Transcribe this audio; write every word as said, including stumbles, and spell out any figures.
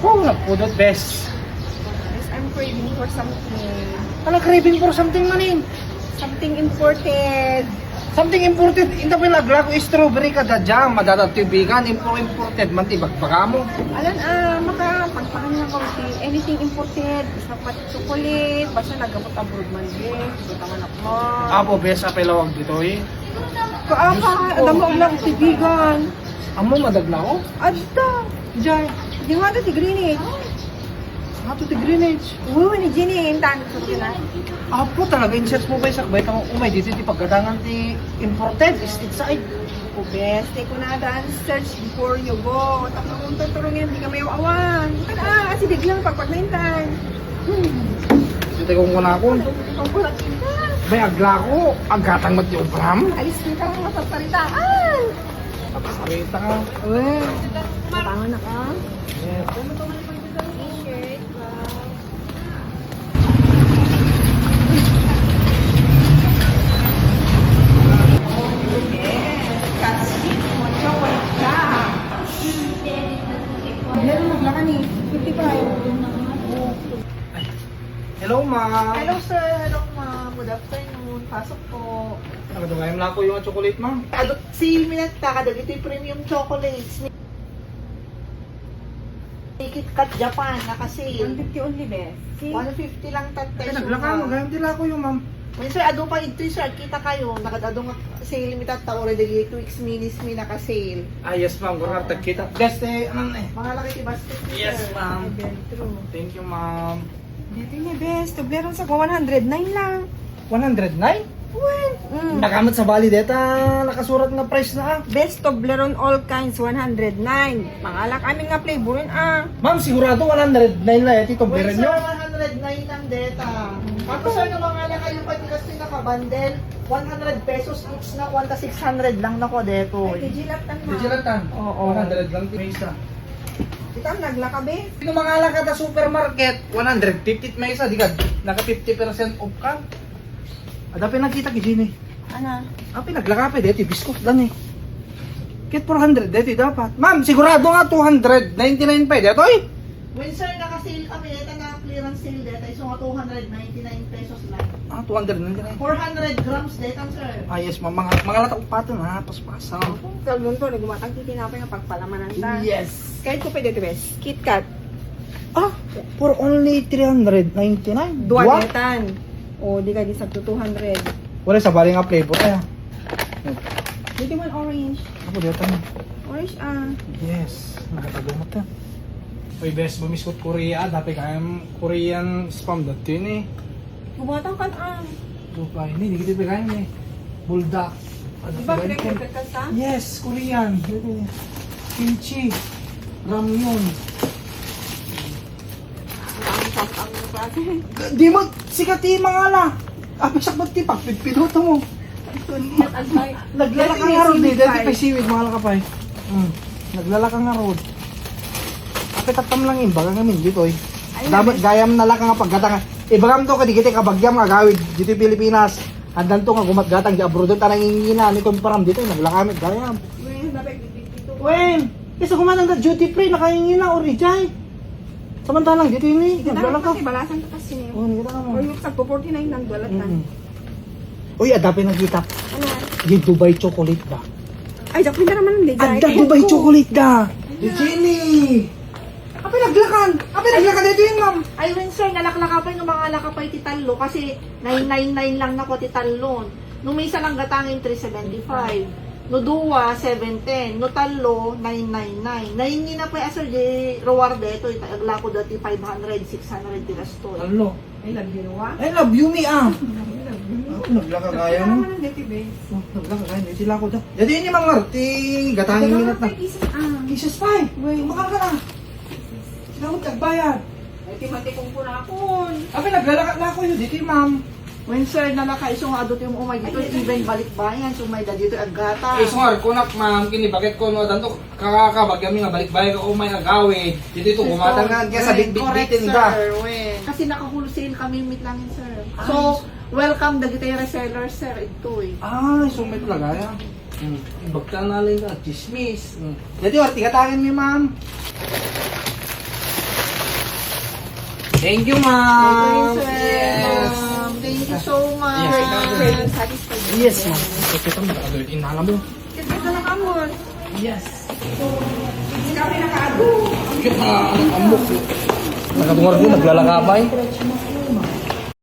Oh, nagpudot, bes. Yes, I'm craving for something. Ala, craving for something manen? Something imported. Something imported? Inta pay laglako, strawberry kada jam, madadagtoy vegan, impor-, imported man ti ibagbagam. Alan, ah, makapagpakan nga kaunti. Anything imported, basta pati chocolate, basta nagabot abroad man, bes. Basta manakman. Apo, bes, apay lawag ditoy? Kaapa, Diyos ko. Adda mo lang ti vegan. Ammo, madaglaw? Adda. Jay. Di nga adda ti Greenwich. Ato ti Greenwich. Uy, ni Jenny, yung tanong ko na. Apo, talaga, in-search mo ba yung sakbay? Tama, umay, dito ti paggadangan ti imported, street side. O, bes, take ko na dan, search before you go. Tapos kung tuturungin, di ka may awan. Kada, ah, sige lang, pagpagmintan. Hmm. Dito kong kunakon. Ang kulat kita. May aglako, agatang mat yung obram. Alis kita, masasaritaan. Paparita ka. Uy, matangan na ka? Yes. Hello, ma'am. Hello, sir. Hello, ma'am. Good afternoon. Pasok po. Ano ba yung lako yung chocolate, ma'am? Adu, sale mi latta kadagiti premium chocolates. Ni KitKat Japan, naka-sale. One fifty only, bes. See? One fifty lang tatta. Ay, naglaka mo, ganyan ti lako yung, ma'am. Ay, sir, adu pa ito, sir. Kita kayo, nagad-adu nga sale mi tatta, already two weeks minis mi naka-sale. Ah, yes, ma'am. Gura, tagkita. Bes, eh, ano na eh? Mga laki ti basket, sir. Yes, ma'am. Ay, very true. Thank you, ma'am. Dito niya, bes. Toblerone sa one hundred nine lang. One hundred nine? Well, mm. Nagamit sa bali deta, nakasurat nga price na, ah. Best Toblerone all kinds, one hundred nine. Mangalak amin nga flavor yun, ah. Ma'am, sigurado one hundred nine lang, eh, ti Toblerone. Well, sir, nyo? One hundred nine lang deta. Tapos, sir, no, mangalak kayo pa, di kasi naka-bundle, one hundred pesos each na, kwanta six hundred lang na ko, deto. Ay, digilat tan, ma'am. Digilat tan? Oo. One hundred lang, may isa. Ikaw, naglaka, be? Sino mangalak ka sa supermarket, one hundred fifty may isa, di ka, naka fifty percent off ka? Ada pa nakita ki Jenny. Ana? Api naglaka pa, dito, biscuit lang eh. Kit four hundred, dito, dapat. Ma'am, sigurado nga two hundred ninety-nine pa, dito, eh. When, sir, naka-sale kami, ito na clearance sale, dito, iso nga two hundred ninety-nine pesos lang. Ah, two hundred ninety-nine. Four hundred grams, dito, sir. Ah, yes, ma'am. Mga, mga latak pa ito, ha? Paspasaw. Kalbon to, nagumatang ti tinapay nga pagpalamanan ta. Yes. Kahit ko pwede, bes. KitKat. Ah, for only three hundred ninety-nine. Dua. Dua detan. O, di ka di sagto two hundred. Wala sa bali nga flavor, eh. Dito man orange. Ako, dito na. Orange, ah. Yes, nakatago mo to. Uy, bes, mamiskot Korea. Dati kayang Korean spam dati yun, eh. Gumatang kan, ah. Ito pa, ini, hindi kita pagkain, eh. Buldak. Ano, di ba, pagkain? Pinagkagkat ka sa? Yes, Korean. Kimchi. Ramyun. Ang, ang, ang klase. Di mo, sikat yung mga ala. Apisak ba't di pagpidpidoto mo? Naglalaka nga rod, eh. Dati pa seaweed, mga lakapay. Hmm. Naglalaka nga rod. Api tatam lang yung baga ngamin dito, eh. Ay, dapat nice. Gayam na lang nga paggatang. Ibagam to, kadi kita kabagyam nga gawid dito Pilipinas. Andan to nga gumatgatang di abroad, ta nangingina, ni kumparam dito, eh. Naglaka mi, gayam. Uy, dapat dito. Wen, isa kumatang ka duty free, nakangingina, o rejay. Samantalang dito ini, naglalaka. Kita ka pati balasan ka kasi. Oh, nakita ka mo. Or yung tagpo forty-nine lang, dua lang tan. Mm-mm. Uy, adda pay nakita. Ano? Di Dubai chocolate ba? Ay, Japan na naman, di. Adda Dubai chocolate da. Di Jenny. Api naglakan. Api naglakan dito yun, ma'am. Ay, when, sir, nalaklaka pa yung mga lakapay ti tallo kasi nine nine nine lang na ko ti tallo. No maysa lang gatangin, three seventy-five. No dua, seven ten. No tallo, nine nine nine. Nine ni na pa, sir, di reward dito. Ita-, aglako dati five hundred, six hundred ti gasto. Tallo. I love you, Noah. I love you, mi, ah. I love you, Noah. Ako, naglaka kaya mo. Ano naman ang dati, babe? Oh, naglaka kaya mo. Sila ko da. Jadi, ini, Mang Marti, gatangin. Ito na, minat na. Ay, kisses, ah. Kisses pa, eh. Wait. Kumakal ka na. Sila ko tagbayad. Ay, timatikong ko na ako. Api, naglalaka na ako yun. Dito, ma'am. When, sir, nalaka, iso nga adu ti umay dito, ay, even balikbayan, so may da dito aggata. Iso nga, kunak, ma'am, kini bakit ko, no, danto, kakakabag kami nga balikbayan, o may agawid. Dito, ito, gumatang nga, kaya sa bitbit-bitin da. Correct, sir, when. Kasi naka-wholesale kami, mit langin, sir. Ah, so, yes. Welcome, dagiti resellers, sir, ito, eh. Ah, so may talaga, ya. Hmm. Bagta na lang ka, chismis. Hmm. Dati, oh, tigatangan mi, ma'am. Thank you, ma'am. Thank you so much. Yes, ma'am. Kita mo, nakagalit yung nana mo. Kita na ka mo. Yes. Kita, anak, amok. Nakatungar ko, naglalakabay.